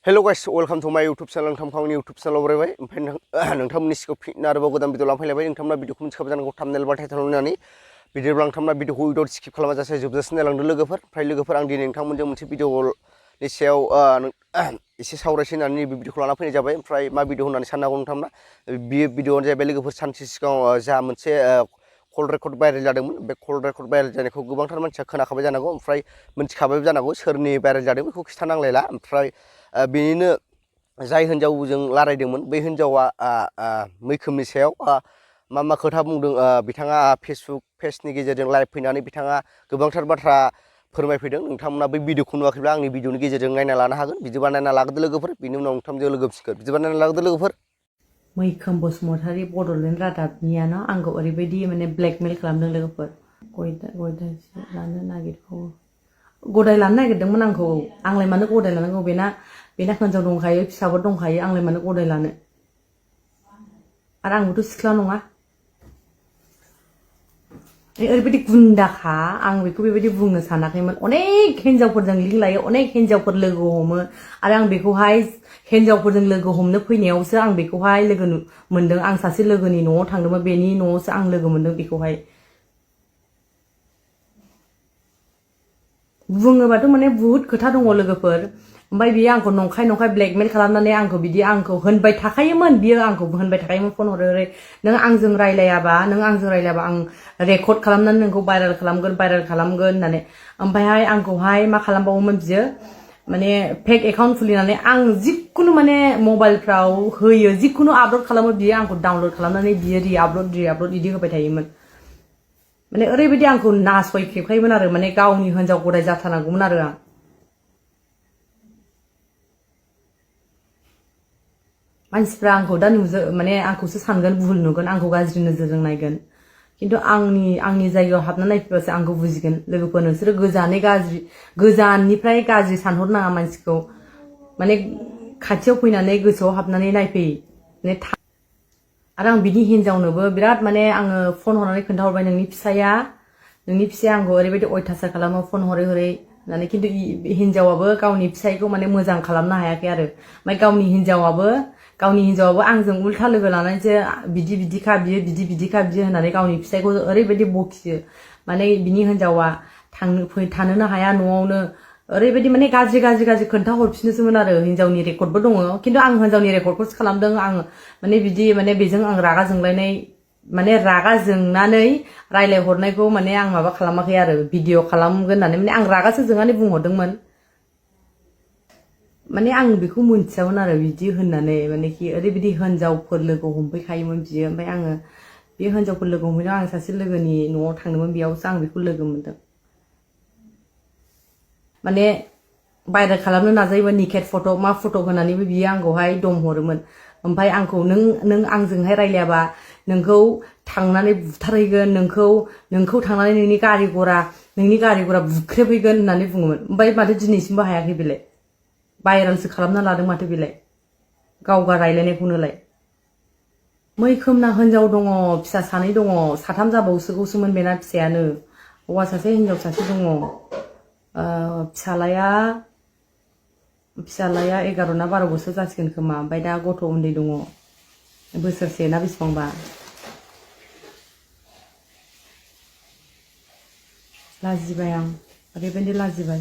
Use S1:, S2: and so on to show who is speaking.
S1: Hello guys, welcome to my YouTube channel. नोंथांनि YouTube channel बरायबाय ओमफ्राय नोंथांमोननि सिगाङाव फिन आरोबाव गोदान भिडिअ लांफैलायबाय नोंथांमोना भिडिअखौ मिथिखाबाय जानांगौ थाम्बनेल बा टाइटेल होनानै भिडिअ नोंथांमोना भिडिअखौ उइदाउट स्किप खालामाजासे जोबजासिम नायलांदो लोगोफोर ओमफ्राय लोगोफोर आं दिनै नोंथांमोनजों मोनसे भिडिअनि सायाव एसे सावरायसै होननानै नैबे भिडिअखौ लाना फैनाय जाबाय ओमफ्राय मा भिडिअ होननानै साननो हागौ नोंथांमोना बे भिडिअआनो जाहैबाय लोगोफोर सानसे सिगाङाव जा मोनसे कल रेकर्ड भाइरेल जादोंमोन बे कल रेकर्ड भाइरेल जानायखौ गोबांथार मानसिया खोनाखाबाय जानांगौ ओमफ्राय मिथिखाबायबो जानांगौ सोरनि भाइरेल जादों बेखौ खिथानांलायला ओमफ्राय बेनिनो जाय हिन्जावजों रायलायदोंमोन बै हिन्जावा मैखोमनि सायाव मा खोथा बुंदों बिथाङा फेसबुक पेजनि गेजेरजों लाइभ फैनानै बिथाङा गोबांथार बाथ्रा फोरमायफैदों नोंथांमोना बै भिडिअखौ नुवाखैब्ला आंनि भिडिअनि गेजेरजों नायना लानो हागोन बिदिबा नायना लाग्रोदो लोगोफोर बिनि उनाव नोंथांजों लोगो फिसिगोन बिदिबा नायना लाग्रोदो लोगोफोर
S2: मैखोम बसुमतारी बड'लेण्ड रादाबनियानो आंखौ ओरैबायदि माने ब्लेकमेल खालामदों लोगोफोर गदाय लानो नागिरबावो गदाय लानो नागिरदोंमोन आंखौ आंलाय मानो गदाय लानांगौ बेना हिनजाव दंखायो फिसाबो दंखायो आंलाय मानो गदाय लानो आरो आंबोथ' सिख्ला नङा ओरैबायदि गुन्दाखा आं बेखौ बेबायदि बुंनो सानाखैमोन अनेक हिन्जावफोरजों लिंक लायो अनेक हिन्जावफोर लोगो हमो आरो आं बेखौहाय हिन्जावफोरजों लोगो हमनो फैनायावसो आं बेखौहाय लोगो मोनदों आं सासे लोगोनि न'आव थांदोंमोन बेनि न'आवसो आं लोगो मोनदों बेखौहाय बुङोबाथ' माने बुहुत खोथा दङ लोगोफोर ओमफ्राय बियो आंखौ नंखाय ब्लेकमेल खालामनानै आंखौ बिदि आंखौ होनबाय थाखायोमोन बियो आंखौ होनबाय थाखायोमोन फन हरै नों आंजों रायलायाबा आं रेकर्ड खालामनानै नोंखौ भाइरेल खालामगोन होननानै ओमफ्रायहाय आंखौहाय मा खालामबावोमोन बियो माने फेक एकाउन्ट खुलिनानै आं जिखुनु माने मबाइलफ्राव होयो जिखुनु आपल'ड खालामो बियो आंखौ डाउनल'ड खालामनानै बियो रि-आपल'ड बिदि होबाय थायोमोन माने ओरैबायदि आंखौ नासयखेबखायोमोन आरो माने गावनि हिन्जाव गदाय जाथारनांगौमोन आरो आं मानसिफ्रा आंखौ दा माने आंखौसो सानगोन भुल नुगोन आंखौ गाज्रि नोजोरजों नायगोन खिन्थु आंनि जायगायाव हाबना नायफैबासो आंखौ बुजिगोन लोगोफोर नोंसोरो गोजाननिफ्राय गाज्रि सानहरनाङा मानसिखौ माने खाथियाव फैनानै गोसोआव हाबनानै नायफै माने आरो आं बिनि हिन्जावनोबो बिराद माने आङो फन हरनानै खोन्थाहरबाय नोंनि फिसाया आंखौ ओरैबायदि अयथासार खालामो फन हरै होननानै खिन्थु हिन्जावाबो गावनि फिसायखौ माने मोजां खालामनो हायाखै आरो ओमफ्राय गावनि हिन्जावाबो आंजों उल्था लोगो लानानैसो बिदिखा बियो होननानै गावनि फिसायखौ ओरैबायदि बखियो माने बिनि हिन्जावा थानोनो हाया न'आवनो ओरैबायदि माने गाज्रि खोन्था हरफिनोसोमोन आरो हिन्जावनि रेकर्डबो दङ खिन्थु आं हिन्जावनि रेकर्डखौसो खालामदों आं माने बिदि माने बेजों आं रागा जोंलायनाय माने रागा जोंनानै रायलायहरनायखौ माने आं माबा खालामाखै आरो भिडिअ खालामगोन होननानै माने आं रागासो जोंनानै बुंहरदोंमोन माने आं बेखौ मोनथियामोन आरो बिदि होननानै माने कि ओरैबायदि हिन्जावफोर लोगो हमफैखायोमोन बियो ओमफ्राय आङो बे हिन्जावफोर लोगो हमफैनायाव आं सासे लोगोनि न'आव थांदोंमोन बेयावसो आं बेखौ लोगो मोनदों माने भाइरेल खालामनो नाजायोमोन निकेट फट' मा फट' होनानैबो बियो आंखौहाय दम हरोमोन ओमफ्राय आंखौ नों आंजोंहाय रायलायाबा नोंखौ थांनानै बुथारहैगोन नोंखौ थांनानै नोंनि गारि गरा बुख्रेबहैगोन होननानै बुङोमोन ओमफ्राय माथो दिनैसिमबो हायाखै बेलाय भाइरेलसो खालामना लादों माथो बेलाय गावगा रायलायनायखौनोलाय मैखोमना हिन्जाव दङ फिसा सानै दङ साथाम जाबावसोगौसोमोन बेना फिसायानो हौवा सासे हिन्जाव सासे दङ फिसालाया 11 ना 12 बोसोर जासिगोन खोमा ओमफ्राय दा गथ' उन्दै दङ बोसोरसे ना बेसेबांबा लाजिबाय आं ओरैबायदि लाजिबाय